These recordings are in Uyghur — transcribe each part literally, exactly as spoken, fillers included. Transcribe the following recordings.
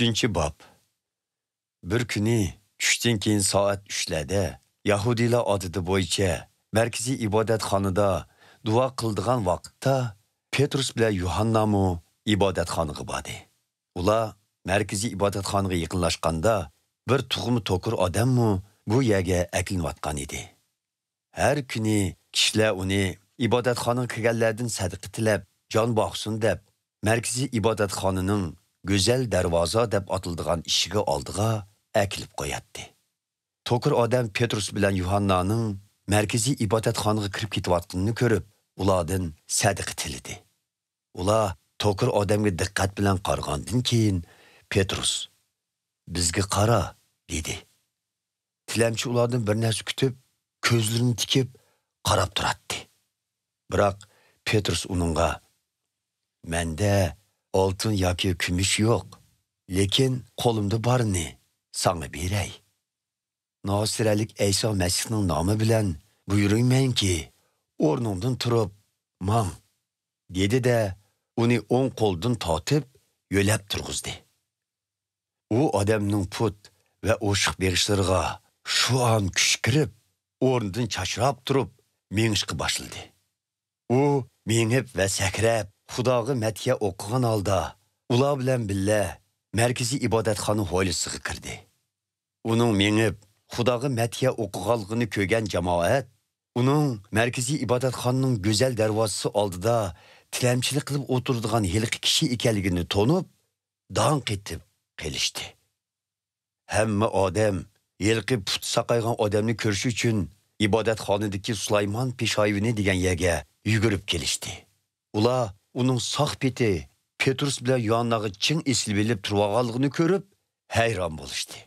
ئۈچىنچى باب. بىر كۈنى چۈشتىن كېيىن سائەت ئۈچلەردە يەھۇدىيلار ئادىتى بويىچە مەركىزىي ئىبادەتخانىدا دۇئا قىلىدىغان ۋاقىتتا پېتروس بىلەن يۇھاننامۇ ئىبادەتخانىغا باردى. ئۇلار مەركىزىي ئىبادەتخانىغا يېقىنلاشقاندا، بىر تۇغما توكۇر ئادەممۇ بۇ يەرگە ئەكېلىنىۋاتقان ئىدى. ھەر كۈنى كىشىلەر ئۇنى ئىبادەتخانىغا كىرگەنلەردىن سەدىقە تىلەپ، جان باقسۇن دەپ، مەركىزىي ئىبادەتخانىنىڭ گۈزەل دەرۋازا دەپ ئاتىلىدىغان ئىشىكى ئالدىغا ئەكېلىپ قوياتتى. توكۇر ئادەم پېتروس بىلەن يۇھاننانىڭ مەركىزىي ئىبادەتخانىغا كىرىپ كېتىۋاتقىنىنى كۆرۈپ، ئۇلاردىن سەدىقە تىلىدى. ئۇلار توكۇر ئادەمگە دىققەت بىلەن قارىغاندىن كېيىن، پېتروس، «بىزگە قارا» دېدى. تىلەمچى ئۇلاردىن بىر نەرسە كۈتۈپ، كۆزلىرىنى تىكىپ قاراپ تۇراتتى. بىراق پېتروس ئۇنىڭغا، «مەندە ئالتۇن ياكى كۈمۈش يوق، لېكىن قولۇمدا بارنى ساڭا بېرەي. ناسىرەلىك ئەيسا مەسىھنىڭ نامى بىلەن بۇيرۇيمەنكى، ئورنۇڭدىن تۇرۇپ ماڭ» دېدى-دە، ئۇنى ئوڭ قولىدىن تارتىپ يۆلەپ تۇرغۇزدى. ئۇ ئادەمنىڭ پۇت ۋە ئوشۇق بېغىشلىرىغا شۇئان كۈچ كىرىپ، ئورنىدىن چاچراپ تۇرۇپ مېڭىشقا باشلىدى. ئۇ مېڭىپ ۋە سەكرەپ، خۇداغا مەدھىيە ئوقۇغان ھالدا، ئۇلار بىلەن بىللە مەركىزىي ئىبادەتخانا ھويلىسىغا كىردى. ئۇنىڭ مېڭىپ، خۇداغا مەدھىيە ئوقۇغانلىقىنى كۆرگەن جامائەت، ئۇنىڭ مەركىزىي ئىبادەتخانىنىڭ گۈزەل دەرۋازىسى ئالدىدا تىلەمچىلىك قىلىپ ئولتۇرىدىغان ھېلىقى كىشى ئىكەنلىكىنى تونۇپ، داڭ قېتىپ قېلىشتى. ھەممە ئادەم ھېلىقى پۇت ساقايغان ئادەمنى كۆرۈش ئۈچۈن ئىبادەتخانىدىكى سۇلايمان پېشايۋىنى دېگەن يەرگە يۈگۈرۈپ كېلىشتى. ئۇلار ئۇنىڭ ساق پېتى پېتروس بىلەن يوھانناغا چىڭ ئېسىلىۋېلىپ تۇرۇۋالغانلىقىنى كۆرۈپ، ھەيران بولۇشتى.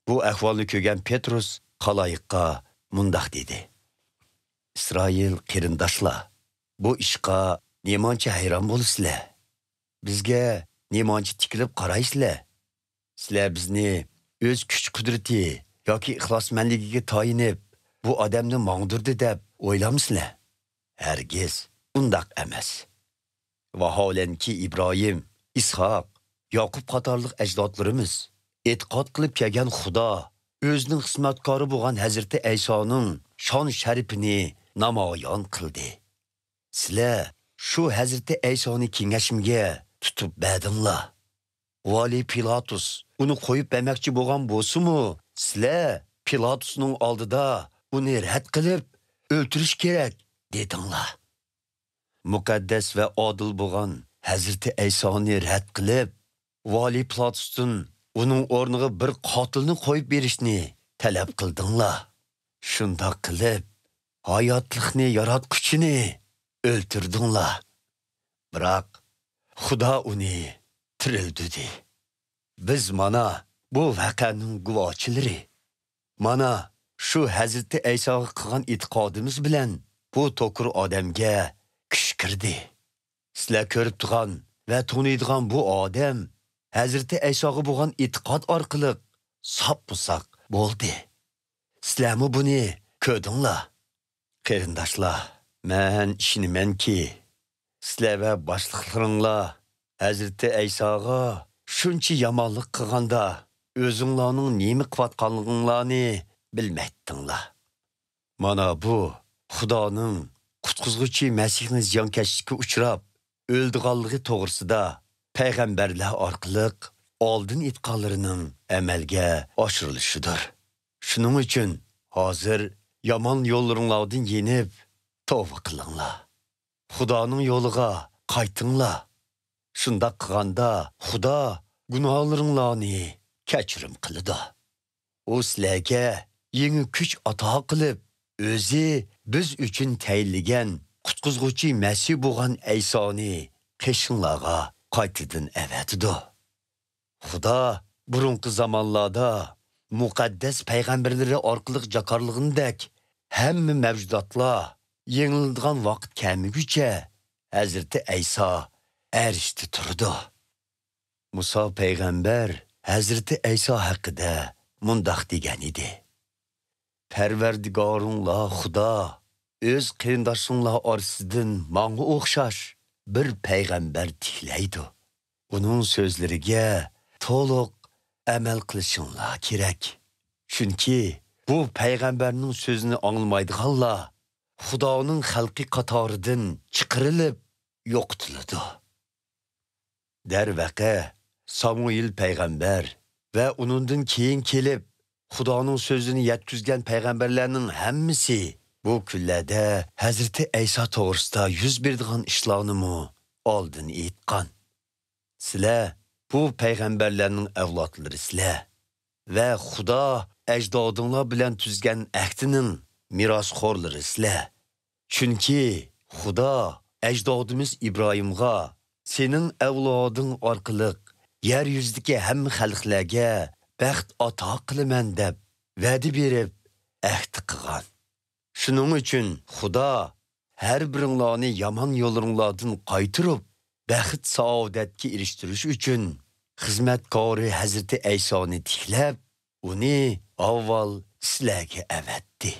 بۇ ئەھۋالنى كۆرگەن پېتروس خالايىققا مۇنداق دېدى: «ئىسرائىل قېرىنداشلار، بۇ ئىشقا نېمانچە ھەيران بولىسىلەر؟ بىزگە نېمانچە تىكىلىپ قارايسىلەر؟ سىلەر بىزنى ئۆز كۈچ-قۇدرىتى ياكى ئىخلاسمەنلىكىگە تايىنىپ، بۇ ئادەمنى ماڭدۇردى دەپ ئويلامسىلەر؟ ھەرگىز ئۇنداق ئەمەس. ۋاھالەنكى، ئىبراھىم، ئىسھاق، ياقۇپ قاتارلىق ئەجدادلىرىمىز ئېتىقاد قىلىپ كەلگەن خۇدا ئۆزىنىڭ خىزمەتكارى بولغان ھەزرىتى ئەيسانىڭ شان-شەرىپىنى نامايان قىلدى. سىلەر شۇ ھەزرىتى ئەيسانى كېڭەشمىگە تۇتۇپ بەردىڭلار. ۋالىي پىلاتۇس ئۇنى قويۇپ بەرمەكچى بولغان بولسىمۇ، سىلەر پىلاتۇسنىڭ ئالدىدا ئۇنى رەت قىلىپ، ئۆلتۈرۈش كېرەك دېدىڭلار. مۇقەددەس ۋە ئادىل بولغان ھەزرىتى ئەيسانى رەت قىلىپ، ۋالىي پىلاتۇستىن ئۇنىڭ ئورنىغا بىر قاتىلنى قويۇپ بېرىشنى تەلەپ قىلدىڭلار. شۇنداق قىلىپ، ھاياتلىقنى ياراتقۇچىنى ئۆلتۈردۈڭلار. بىراق خۇدا ئۇنى تىرىلدۈردى. بىز مانا بۇ ۋەقەنىڭ گۇۋاھچىلىرى. مانا شۇ ھەزرىتى ئەيساغا قىلغان ئېتىقادىمىز بىلەن بۇ توكۇر ئادەمگە كۈچ كىردى. سىلەر كۆرۈپ تۇرغان ۋە تونۇيدىغان بۇ ئادەم ھەزرىتى ئەيساغا بولغان ئېتىقاد ئارقىلىق ساپمۇساق بولدى. سىلەرمۇ بۇنى كۆردۈڭلار. قېرىنداشلار، مەن ئىشىنىمەنكى، سىلەر ۋە باشلىقلىرىڭلار ھەزرىتى ئەيساغا شۇنچە يامانلىق قىلغاندا، ئۆزۈڭلارنىڭ نېمە قىلىۋاتقانلىقىڭلارنى بىلمەيتتىڭلار. مانا بۇ خۇدانىڭ قۇتقۇزغۇچى مەسىھنى زىيانكەشلىككە ئۇچراپ، ئۆلىدىغانلىقى توغرىسىدا پەيغەمبەرلەر ئارقىلىق ئالدىن ئېيتقانلىرىنىڭ ئەمەلگە ئاشۇرۇلۇشىدۇر. شۇنىڭ ئۈچۈن ھازىر يامان يوللىرىڭلاردىن يېنىپ، توۋا قىلىڭلار. خۇدانىڭ يولىغا قايتىڭلار. شۇنداق قىلغاندا خۇدا گۇناھلىرىڭلارنى كەچۈرۈم قىلىدۇ. ئۇ سىلەرگە يېڭى كۈچ ئاتا قىلىپ، ئۆزى بىز ئۈچۈن تەيىنلىگەن قۇتقۇزغۇچى مەسىھ بولغان ئەيسانى قېشىڭلارغا قايتىدىن ئەۋەتىدۇ. خۇدا بۇرۇنقى زامانلاردا مۇقەددەس پەيغەمبەرلىرى ئارقىلىق جاكارلىغىنىدەك، ھەممە مەۋجۇداتلار يېڭىلىدىغان ۋاقىت كەلمىگۈچە ھەزرىتى ئەيسا ئەرشتە تۇرىدۇ. مۇسا پەيغەمبەر ھەزرىتى ئەيسا ھەققىدە مۇنداق دېگەن ئىدى: «پەرۋەردىگارىڭلار خۇدا ئۆز قېرىنداشلىرىڭلار ئارىسىدىن ماڭا ئوخشاش بىر پەيغەمبەر تىكلەيدۇ. ئۇنىڭ سۆزلىرىگە تولۇق ئەمەل قىلىشىڭلار كېرەك. چۈنكى بۇ پەيغەمبەرنىڭ سۆزىنى ئاڭلىمايدىغانلار خۇدانىڭ خەلقى قاتارىدىن چىقىرىلىپ يوقىتىلىدۇ. دەرۋەقە، سامۇئېل پەيغەمبەر ۋە ئۇنىڭدىن كېيىن كېلىپ، خۇدانىڭ سۆزىنى يەتكۈزگەن پەيغەمبەرلەرنىڭ ھەممىسى بۇ كۈنلەردە ھەزرىتى ئەيسا توغرىسىدا يۈز بېرىدىغان ئىشلارنىمۇ ئالدىن ئېيتقان. سىلەر بۇ پەيغەمبەرلەرنىڭ ئەۋلادلىرىسىلەر ۋە خۇدا ئەجدادىڭلار بىلەن تۈزگەن ئەھدىنىڭ مىراسخورلىرىسىلەر. چۈنكى خۇدا ئەجدادىمىز ئىبراھىمغا، «سېنىڭ ئەۋلادىڭ ئارقىلىق يەر يۈزىدىكى ھەممە خەلقلەرگە بەخت ئاتا قىلىمەن» دەپ ۋەدە بېرىپ، ئەھدى قىلغان. شۇنىڭ ئۈچۈن خۇدا ھەر بىرىڭلارنى يامان يوللىرىڭلاردىن قايتۇرۇپ، بەخت-سائادەتكە ئېرىشتۈرۈش ئۈچۈن خىزمەتكارى ھەزرىتى ئەيسانى تىكلەپ، ئۇنى ئاۋۋال سىلەرگە ئەۋەتتى.